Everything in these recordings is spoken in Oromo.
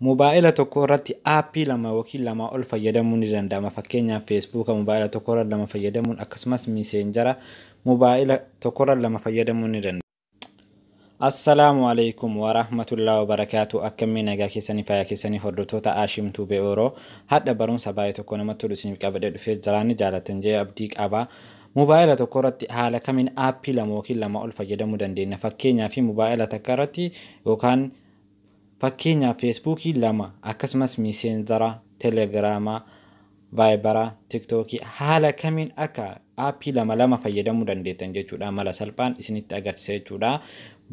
Mobaayila tokko irratti aappii lama yookiin lamaa ol fayyadamuun ni danda'ama. Fakkeenyaaf, Feesbuuka mobaayila tokko irra lama fayyadamuun, akkasumas Messenger mobaayila tokko irra lama fayyadamuun ni danda'ama. Assalaamu alaikum warahmatullahi wabarakaatu. Akkamii, nagaa keessanii, fayyaa keessanii? Hordoftoota Ashim Tube Oro, hadha barumsa baay'ee tokko namatti tolu isiniif qabadhee dhufee jiraanni jaalatan jee abdii qaba. Mobaayila tokko irratti haala kamiin aappii lama yookiin lama ol fayyadamuu dandeenya? Fakkeenyaaf, mobaayila takka irratti yookaan fakkeenyaaf Feesbuukii lama, akkasumas Messenger, Telegiraama, Vaayibara, Tiktookii haala kamiin akka aappii lama lama fayyadamuu dandeettan jechuudha. Mala salphaan isinitti agarsiisa jechuudha.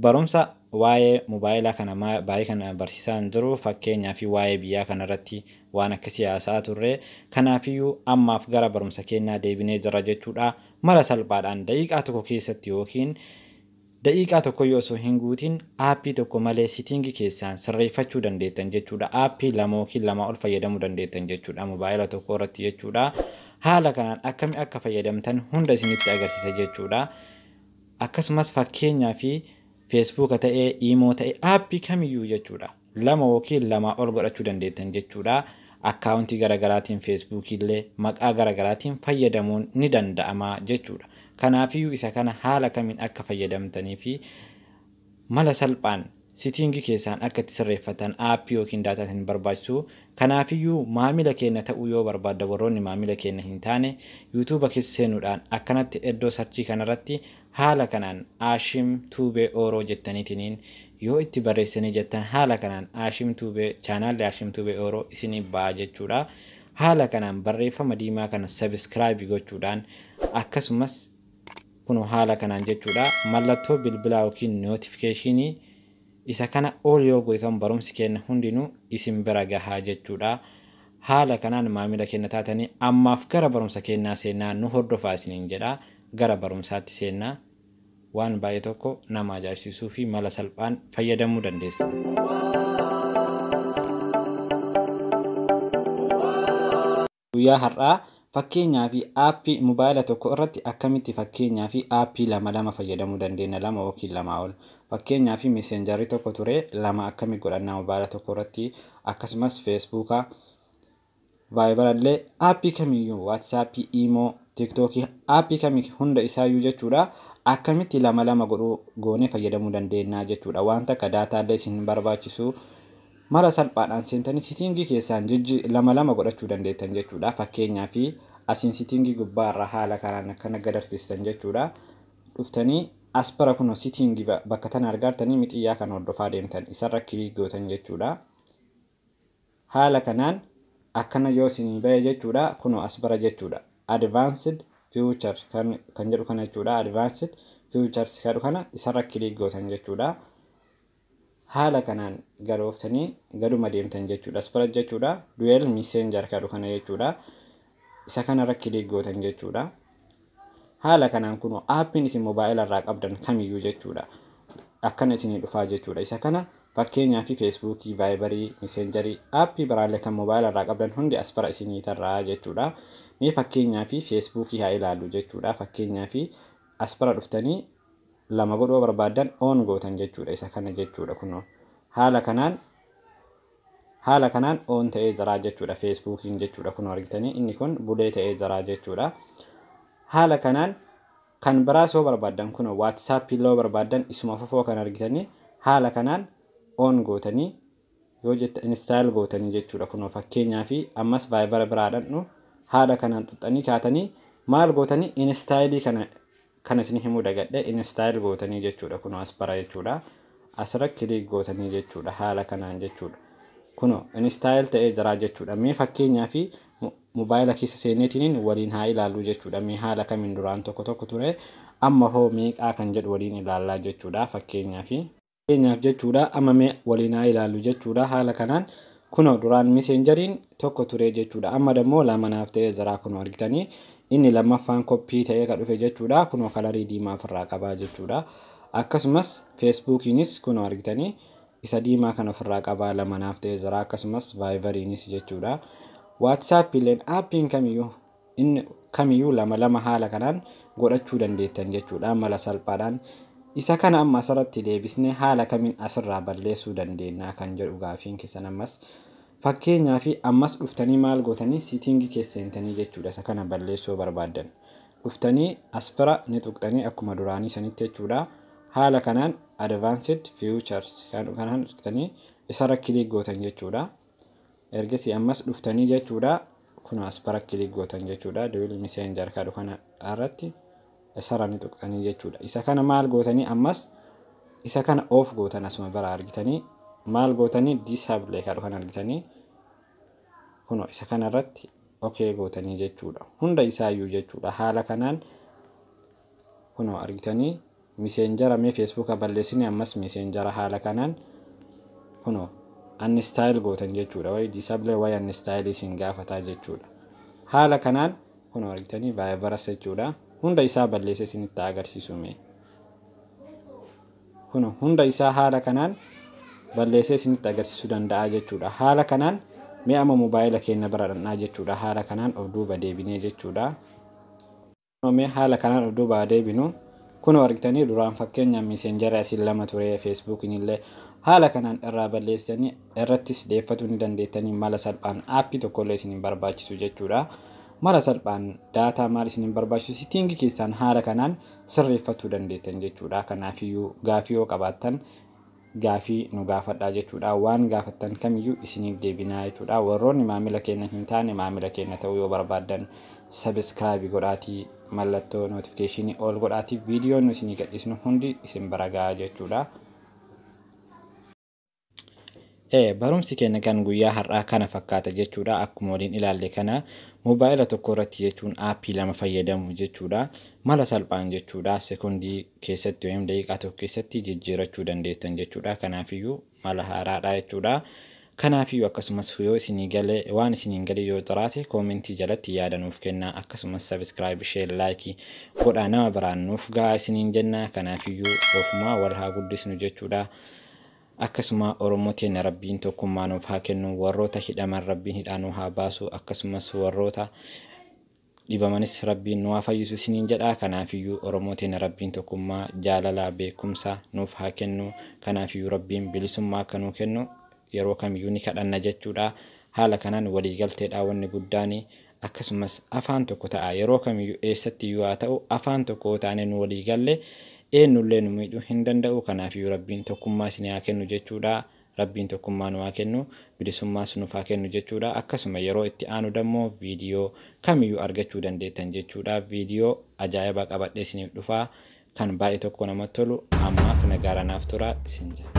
Barumsa waa'ee mobaayilaa kana baay'ee kana barsiisaa hin jiru. Fakkeenyaa fi waa'ee biyyaa kanarratti waan akka siyaasaa turre. Kanaafiyyuu ammaaf gara barumsa keenyaa deebinee jira jechuudha. Mala salphaadhaan daqiiqaa tokko keessatti yookiin daqiiqaa tokko yoo osoo hin guutin aappii tokko malee setting keessaan sirreeffachuu dandeettan jechuudha. Aappii lama yookiin lama ol fayyadamuu dandeettan jechuudha. Mobaayila tokko irratti jechuudha. Haala kanaan akkami akka fayyadamtan hunda isinitti agarsiisa jechuudha. Akkasumas fakkeenyaa fi Feesbuuka ta'ee, Iimoo ta'ee, aappii kamiyyuu jechuudha. Lama yookiin lamaa ol godhachuu dandeettan jechuudha. Akkaawuntii garaagaraatiin, Feesbuukii illee maqaa garaagaraatiin fayyadamuun ni danda'ama jechuudha. Kanaafiyyuu isa kana haala kamiin akka fayyadamtanii fi mala salphaan setting keessaan akka itti sirreeffatan, aappii yookiin daataa isin barbaachisu. Kanaafiyyuu maamila keenya ta'uu yoo barbaadda, warroonni maamila keenya hin taane, yuutuuba keessa seenuudhaan akkanatti iddoo search kanarratti haala kanaan Ashim Tube Oro jettaniitiniin yoo itti barreessanii jettan, haala kanaan Ashim Tube, chaanaalli Ashim Tube Oro isinii ba'a jechuudha. Haala kanaan barreeffama diimaa kana subscribe gochuudhaan, akkasumas kun haala kanaan jechuudha, mallattoo bilbilaa yookiin notification isa kana ol yoo gootan, barumsi keenya hundinuu isin bira gahaa jechuudha. Haala kanaan maamila keenya taatanii ammaaf gara barumsa keenyaa seenaa, nu hordofaa isiniin jedha. Gara barumsaatti seenaa, waan baay'ee tokko nama ajaa'ibsiisuu fi mala salphaan fayyadamuu dandeessa. Guyyaa har'aa fakkeenyaa fi aappii mobaayila tokko irratti akkamitti fakkeenyaa fi aappii lama lama fayyadamuu dandeenya, lama yookiin lamaa ol. Fakkeenyaa fi Messengerri tokko ture, lama akkami godhannaa mobaayila tokko irratti? Akkasumas Feesbuuka, Vaayibara illee, aappii kamiyyuu, Waatsaappii, Iimoo, Tiiktookii, aappii kamii hunda isaayyuu jechuudha. Akkamitti lama lama godhuu goonee fayyadamuu dandeenya jechuudha. Wanta akka daataallee isin barbaachisu, mala salphaadhaan seentanii setting keessaan jijji lama lama godhachuu dandeettan jechuudha. Fakkeenyaa fi asiin setting gubbaa irraa haala kanaan akkana gad harkistan jechuudha. Dhuftanii as bara kunoo setting bakka tana argaartanii mixiyyaa kan hordofaa deemtan isarra click gootan jechuudha. Haala kanaan akkana yoo isinii bahe jechuudha, kunoo as bara jechuudha. Advanced feature kan jedhu kana jechuudha. Advanced features jedhu kana isarra click gootan jechuudha. Haala kanaan gadooftanii gaduma deemtan jechuudha. As bira jechuudha. Dual Messenger jedhu kana jechuudha. Isa kanarra click gootan jechuudha. Haala kanaan kunoo aappiin isin mobaayila irraa qabdan kamiyyuu jechuudha. Akkana isinii dhufaa jechuudha. Isa kana fakkeenyaa fi Feesbuukii, Vaayibarii, Messengerii, aappii biraallee kan mobaayila irraa qabdan hundi as bira isinii tarraa jechuudha. Mee fakkeenyaa fi Feesbuukii haa ilaallu jechuudha. Fakkeenyaa fi as bira dhuftanii lama godhuu barbaaddan on gootan jechuudha. Isa kana jechuudha kunoo. Haala kanaan on ta'ee jira jechuudha Feesbuukiin jechuudha, kunoo argitanii, inni kun bulee ta'ee jira jechuudha. Haala kanaan kan biraas yoo barbaaddan, kunoo Waatsaappii yoo barbaaddan, isuma fufoo kan argitanii haala kanaan on gootanii yoo jette install gootanii jechuudha. Kunoo fakkeenyaa fi ammas Vaayibara biraa dhandhu, haala kanaan xuxxanii kaatanii maal gootanii, install kana isin himuu dagadhe, install gootanii jechuudha. Kunoo as bara jechuudha, asirra click gootanii jechuudha, haala kanaan jechuudha. Kunoo install ta'ee jira jechuudha. Mee fakkeenyaa fi mobaayila keessa seeneetiin waliin haa ilaallu jechuudha. Mee haala kamiin duraan tokko tokko ture, amma hoo meeqaa kan jedhu waliin ilaallaa jechuudha. Fakkeenyaaf jechuudha, amma mee waliin haa ilaallu jechuudha. Haala kanaan kunoo duraan Messengeriin tokko ture jechuudha. Amma dammoo lama naaf ta'ee jira, kunoo argitanii, inni lammaffaan copy ta'ee kan dhufe jechuudha. Kunoo color diimaa ofirraa qabaa jechuudha. Akkasumas Feesbuukiinis kunoo argitanii, isa diimaa kan ofirraa qabaa, lama naaf ta'ee jira. Akkasumas Vaayibariinis jechuudha. Waatsaappiileen, aappiin kamiyyuu, inni kamiyyuu lama lama haala kanaan godhachuu dandeettan jechuudha. Mala salphaadhaan Isa kana amma asirratti deebisnee haala kamiin asirraa balleessuu dandeenya kan jedhu gaafiin keessan ammas. Fakkeenyaa fi ammas dhuftanii maal gootanii setting keessa seentanii jechuudha. Isa kana balleessuu barbaaddan. Dhuftanii as bira ni tuqxanii akkuma duraanii sanitti jechuudha. Haala kanaan advanced features kanaan tuqxanii isarra click gootan jechuudha. Ergasii ammas dhuftanii jechuudha. Kun as bira click gootan jechuudha. Dual messenger kadhu kana irratti isarra ni tuqxanii jechuudha. Isa kana maal gootanii ammas isa kana off gootan asuma bira argitanii maal gootanii disable kadhu kana argitanii kunoo isa kana irratti okay gootanii jechuudha. Hunda isaayyuu jechuudha. Haala kanaan kunoo argitanii Messengera mee Facebooka balleessine ammas Messengera haala kanaan kunoo uninstall gootan jechuudha. Wayi disable wayi uninstall isin gaafataa jechuudha. Haala kanaan kunoo argitanii Viberas jechuudha. Hunda isaa balleessee isinitti agarsiisu mee. Kunoo hunda isaa haala kanaan balleessee isinitti agarsiisuu danda'a jechuudha. Haala kanaan mee amma mobaayila keenya bira dhaqnaa jechuudha. Haala kanaan of duuba deebinee jechuudha. Mee haala kanaan of duuba deebinu. Kunoo argitanii duraan fakkeenyaaf Messengera asiin lama ture, Facebookiin illee haala kanaan irraa balleessanii irrattis deeffatuu ni dandeettanii mala salphaan aappii tokkollee isin hin barbaachisu jechuudha. Mala salphaan data maal isin hin barbaachisu setting keessaan haala kanaan sirreeffatuu dandeettan jechuudha. Kanaafiyyuu gaafii yoo qabaattan gaafii nu gaafadhaa jechuudha. Waan gaafattan kamiyyuu isiniif deebinaa jechuudha. Warroonni maamila keenya hin taane maamila keenya ta'uu yoo barbaaddan subscribe godhaatii mallattoo notification ol godhaatii viidiyoon nu isinii gadhiisnu hundi isin bira gahaa jechuudha. Barumsi keenya kan guyyaa har'aa kana fakkaata jechuudha. Akkuma waliin ilaalle kana mobaayila tokko irratti jechuun aappii lama fayyadamu jechuudha. Mala salphaan jechuudha. Sekondii keessatti yookiin daqiiqaa tokko keessatti jijjiirachuu dandeessan jechuudha. Kanaafiyyuu mala haaraadha jechuudha. Kanaafiyyuu akkasumas yoo isinii galee waan isinii galee yoo jiraate comment jalatti yaada nuuf kennaa. Akkasumas subscribe, share, like godhaa nama biraan nuuf gahaa isiniin jenna. Kanaafiyyuu ofumaa wal haa guddisnu jechuudha. Akkasuma Oromoo teenya Rabbiin tokkummaa nuuf haa kennu. Warroota hidhaman Rabbiin hidhaa nuu haa baasu. Akkasumas warroota dhibamanis Rabbiin nu haa fayyisu isiniin jedha. Kanaafiyyuu Oromoo teenya Rabbiin tokkummaa, jaalala, beekumsa nuuf haa kennu. Kanaafiyyuu Rabbiin bilisummaa akka nuu kennu yeroo kamiyyuu ni kadhanna jechuudha. Haala kanaan waliigalteedha wanni guddaan. Akkasumas afaan tokko ta'a. Yeroo kamiyyuu eessatti iyyuu haa ta'u afaan tokko taane nu waliigalle eenyullee nu miidhuu hin danda'u. Kanaafiyyuu Rabbiin tokkummaa isin haa kennu jechuudha. Rabbiin tokkummaa nu haa kennu, bilisummaas nuuf haa kennu jechuudha. Akkasuma yeroo itti aanu dammoo viidiyoo kamiyyuu argachuu dandeettan jechuudha. Viidiyoo ajaa'ibaa qabadhee isiniif dhufaa kan baay'ee tokko namatti tolu. Ammaaf nagaara naaf tura isin jedha.